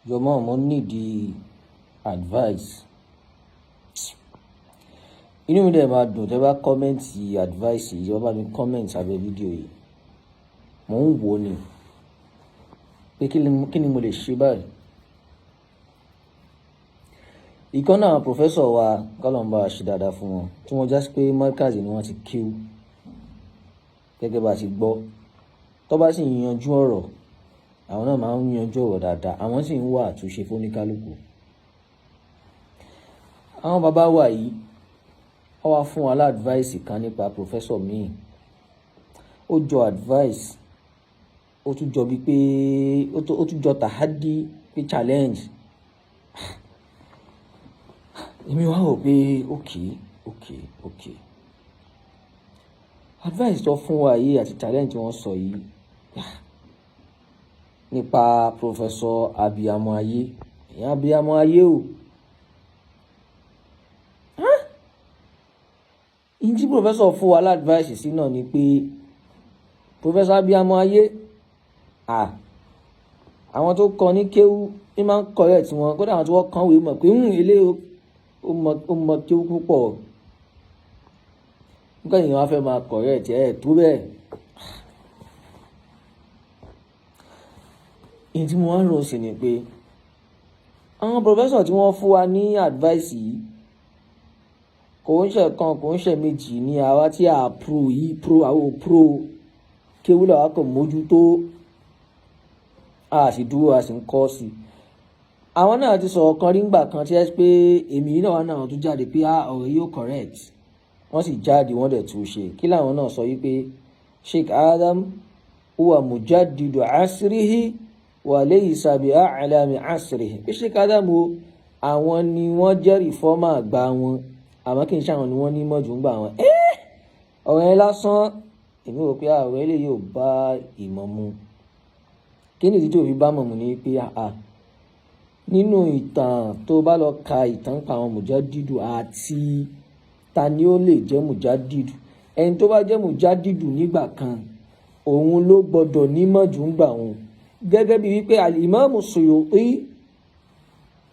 Jọmọ́, mo need advice. Inú mi dẹ̀ máa dùn tẹ́ bá comment advice yìí, wọ́n bá mi comment abẹ́ fídíò yìí. Mò ń wò ó ni pé kí ni mo lè ṣe báyìí. Ìkan náà professor wa, kọ́lọ́n bá ṣe dáadáa fún wọn, tí wọ́n já sí pé Markaz ni wọ́n ti kíw gẹ́gẹ́ bá a ti gbọ́. Tó bá sì ń yanjú ọ̀rọ̀, àwọn náà máa ń yanjú ọ̀rọ̀ dáadáa, àwọn sì ń wá àtúnṣe fóníkálùkù. Àwọn bàbá wa yìí, wọ́n wá fún wa l'advice kan nípa professor míì. Ó jọ advice, ó tún jọ bíi pé ó tún jọ tahadi, pé challenge. Èmi wá rò pé okay. Advice tó fún wa yìí àti challenge tí wọ́n sọ yìí nípa Professor Abiyamọ Ayé. Ìyẹn Abiyamọ Ayé o. Ìyí tí professor fún wa l'advice sí náà ni pé Professor Abiyamọ Ayé, àwọn tó kọ ní kéwú ní máa ń correct wọn, kódà àwọn tí wọ́n kàn wé mọ̀ pé eléyìí ó mọ kéwú púpọ̀. Nígbà yìí wọ́n á fẹ́ máa correct ẹ̀ tó bẹ́ẹ̀. Ìyí tí mo wá ń rò sí ni pé àwọn professor tí wọ́n fún wa ní advice yìí kò ń ṣe kan, kò ń ṣe méjì ní àwa tí a pro yìí, pro àwọn pro kéwú làwa kò mójútó, a sì dúró, a sì ń kọ́ sí i. Àwọn náà ti sọ̀rọ̀ kan rí ńgbà kan tí ẹ pé èmi náà wà náà tó jáde pé ọ̀rọ̀ yìí ò correct. Wọ́n sì jáde, wọ́n dẹ̀ tún ṣe. Kí làwọn náà sọ wípé Sheikh Adam huwa mujaddidu asrihi wa laysa bi a'lami asrihi. Pé Sheikh Adam o, àwọn ni wọ́n jẹ́ reformer àgbà wọn, àmọ́ kì í ṣe àwọn ni wọ́n ní mọ̀ jù ń gbà wọn. Ọ̀rọ̀ yẹn lásán, èmi rò pé ọ̀rọ̀ eléyìí ò bá ìmọ̀ mu. Kí nìdí tí ò fi bá mọ̀ mu ni pé nínú ìtàn, tó bá lọ ka ìtàn pa àwọn mujaddidu àti ta ni ó lè jẹ́ mujaddidu, ẹni tó bá jẹ́ mujaddidu nígbà kan, òun ló gbọ́dọ̀ nímọ̀ jù ń gbà wọn. Gẹ́gẹ́ bí wípé al-Imam Suyuti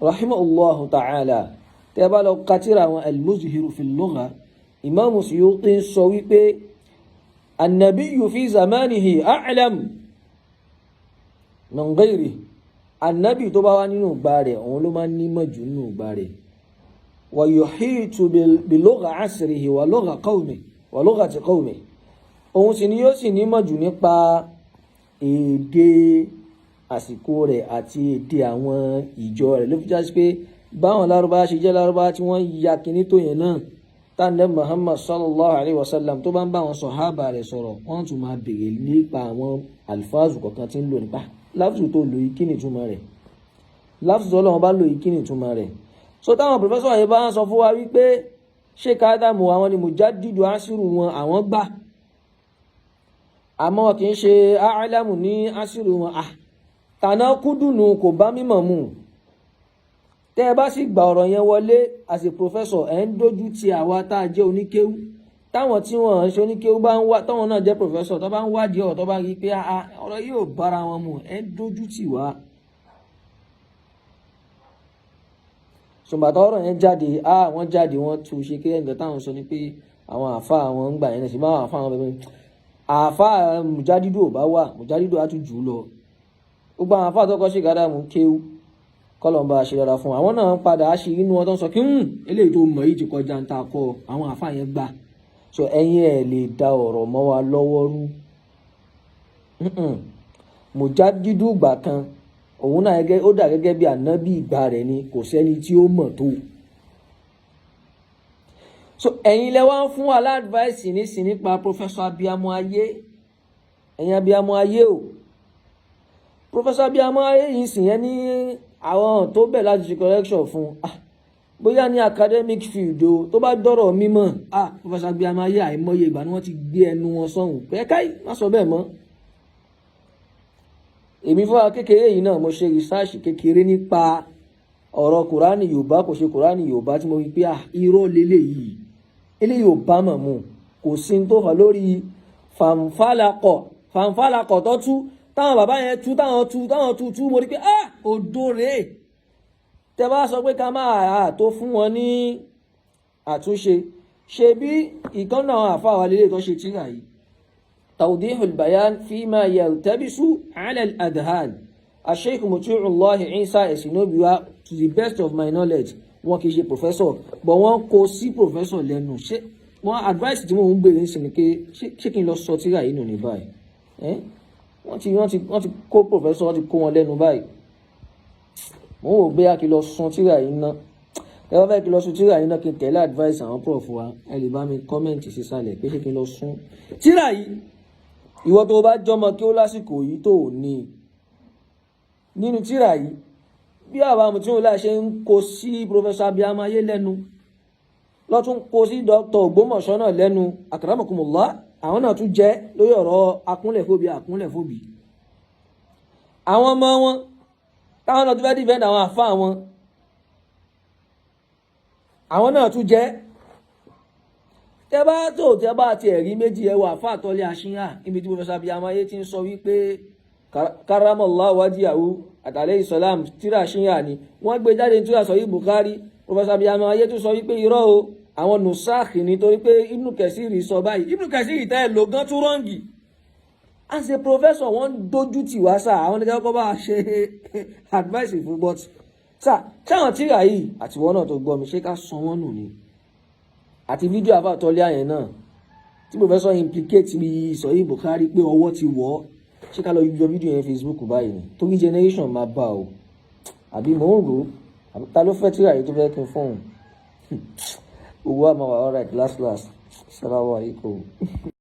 rahimahullahu ta'ala, tẹ́ bá lọ ka tírà àwọn al-Muzhiru fi al-Lugha, Imam Suyuti ń sọ wípé an-nabiyyu fi zamanihi a'lam min ghayrihi. Anabi tó bá wá nínú ìgbà rẹ̀, òun ló máa ń nímọ̀ jù nínú ìgbà rẹ̀. Wa yuhitu bi lugha asrihi wa lugha qawmihi wa lughati qawmihi. Òun sì ni yóò sì nímọ̀ jù nípa èdè àsìkò rẹ̀ àti èdè àwọn ìjọ rẹ̀. Ló fi já sí pé báwọn Lárúbáwá ṣe jẹ́ Lárúbáwá tí wọ́n ya kinní tó yẹn náà, tánà Muhammad sallallahu alayhi wa sallam tó bá ń bá àwọn sọ̀hábà rẹ̀ sọ̀rọ̀, wọ́n tún máa béèrè nípa àwọn alifáàzù kọ̀ọ̀kan tí ń lò, nípa láfùsù tó lò yìí, kí ni ìtumọ̀ rẹ̀? Láfùsù tó Ọlọ́run bá lò yìí, kí ni ìtumọ̀ rẹ̀? So táwọn professor yìí bá ń sọ fún wa wípé Sheikh Adamu, àwọn ni mujaddidu asiru wọn, àwọn gbà, àmọ́ kì í ṣe a'lamu ní asiru wọn. Tànà kúdùnù kò bá mímọ̀ mu. Tẹ́ ẹ bá sì gba ọ̀rọ̀ yẹn wọlé as a professor, ẹ̀ ń dojú ti àwa tá a jẹ́ oníkéwú. Táwọn tí wọ́n ń ṣe oníkéwú bá ń wá, táwọn náà jẹ́ professor, tó bá ń wádìí ọ̀rọ̀, tó bá rí i pé ọ̀rọ̀ yìí ò bára wọn mu, ẹ̀ ń dojú tì wá. Ṣùgbọ́n ọ̀rọ̀ yẹn jáde, wọ́n jáde, wọ́n tún ṣe kí ẹ̀ǹkan táwọn sọ ni pé àwọn àfa àwọn ń gbà yẹn náà, ṣùgbọ́n àwọn àfa àwọn bẹ̀rẹ̀ àfa mùjádídù ò bá wà, mùjádídù á tún jù ú lọ. Gbogbo àwọn àfa tó kọ́ Sheikh Adamu kéwú, kọ́lọ̀ ń bá a ṣe dára fún àwọn náà, ń padà á ṣe inú wọn tó ń sọ kí eléyìí tó mọ̀ yìí ti kọjá ń ta kọ́ àwọn àfa yẹn gbà. So ẹ̀yin ẹ̀ lè da ọ̀rọ̀ mọ́ wa lọ́wọ́ rú. Mùjádídù ìgbà kan, òun náà ó dà gẹ́gẹ́ bí ànábì ìgbà rẹ̀ ni, kò sẹ́ni tí ó mọ̀ tó. So ẹ̀yin lẹ wá ń fún wa l'advice nísìn nípa Professor Abiyamọ Ayé. Ẹ̀yin Abiyamọ Ayé o, Professor Abiyamọ Ayé yìí sì yẹn ní àwọn tó bẹ̀ láti ṣe correction fún bóyá ní academic field o, tó bá dọ̀rọ̀ mímọ̀, Professor Abiyamọ Ayé, àìmọye ìgbà ni wọ́n ti gbé ẹnu wọn sọ̀hún pé káì má sọ bẹ́ẹ̀ mọ́. Èmi fúnra kékeré yìí náà, mo ṣe research kékeré nípa ọ̀rọ̀ Kùránì Yorùbá, kò ṣe Kùránì Yorùbá, tí mo rí pé irọ́ leléyìí, eléyìí ò bá mọ̀ mu, kò sí ní tó fà lórí fàǹfàlàkọ̀ fàǹfàlàkọ̀ tó tú. Táwọn bàbá yẹn tú, táwọn tú, táwọn tú tú, mo rí pé, ah, òdo rèé. Tẹ bá sọ pé ká máa tó fún wọn ní àtúnṣe, ṣe bí ìkan náà àfa wa lélẹ̀ tó ṣe tíra yìí, Tawdihul Bayan fima yaltabisu ala al-adhan, Sheikh Muti'ullahi Isa Esinobiwa. To the best of my knowledge, wọn kì í ṣe professor, but wọ́n kó sí professor lẹ́nu. Ṣé wọ́n advice tí mò ń gbèrè ń sìn ni pé ṣé kí n lọ sọ tíra yìí nù ní báyìí? Wọ́n ti kó professor, wọ́n ti kó wọn lẹ́nu báyìí. Mo ń wò bóyá kí n lọ sun tíra yìí ná. Ẹ bá fẹ́ kí n lọ sun tíra yìí ná, kí n tẹ̀lé advice àwọn prof wa, ẹ lè bá mi comment sísàlẹ̀ pé ṣé kí n lọ sun tíra yìí. Ìwọ tó o bá jọmọ kí ó lásìkò yìí tó ò ní nínú tíra yìí, bí àwa Muti'ullah ṣe ń kó sí Professor Abiyamaye lẹ́nu, lọ́tún kó sí Dr. Ògbómọ̀ṣọ́ náà lẹ́nu, akramakumullah, àwọn náà tún jẹ́ lórí ọ̀rọ̀ akúnlẹ̀fóbi, akúnlẹ̀fóbi. Àwọn ọmọ wọn táwọn náà tún fẹ́ defend àwọn àfa wọn, àwọn náà tún jẹ́. Tẹ bá tó tẹ bá tiẹ̀ rí méjì, ẹ wà àfa àtọ́lé àṣìyà níbi tí Professor Abiyamaye ti ń sọ wípé karamallahu wajhahu àtàlẹ́ ìsọlám, tíra ṣíyà ni wọ́n gbé jáde, tíra sọ yìí Bukhari. Professor Abiyamaye tún sọ wípé irọ́ o, àwọn nùsáàkì nítorí pé Ibn Kathir sọ báyìí. Ibn Kathir tẹ́ ẹ lò gan tún wrong. As a professor, wọ́n dojú tì wá sá. Àwọn oníkẹ́ kọ́ bá ṣe advice fún, but sá, ṣáwọn tíra yìí àtiwọ́n náà tó gbọ́ mi, ṣé ká sọ wọ́n nù ni? Àti fídíò àfàtọ́lé àyẹn náà tí professor implicate bí sọ̀yí Bukhari pé ọwọ́ ti wọ̀ ọ́, ṣé ká lọ yọ fídíò yẹn Facebook báyìí ni? Torí generation máa bá o, àbí mò ń rò ó. Ta ló fẹ́ tíra yìí tó fẹ́ kí n fóun owó àmọ́ wà? Alright, last last, salamu alaykum.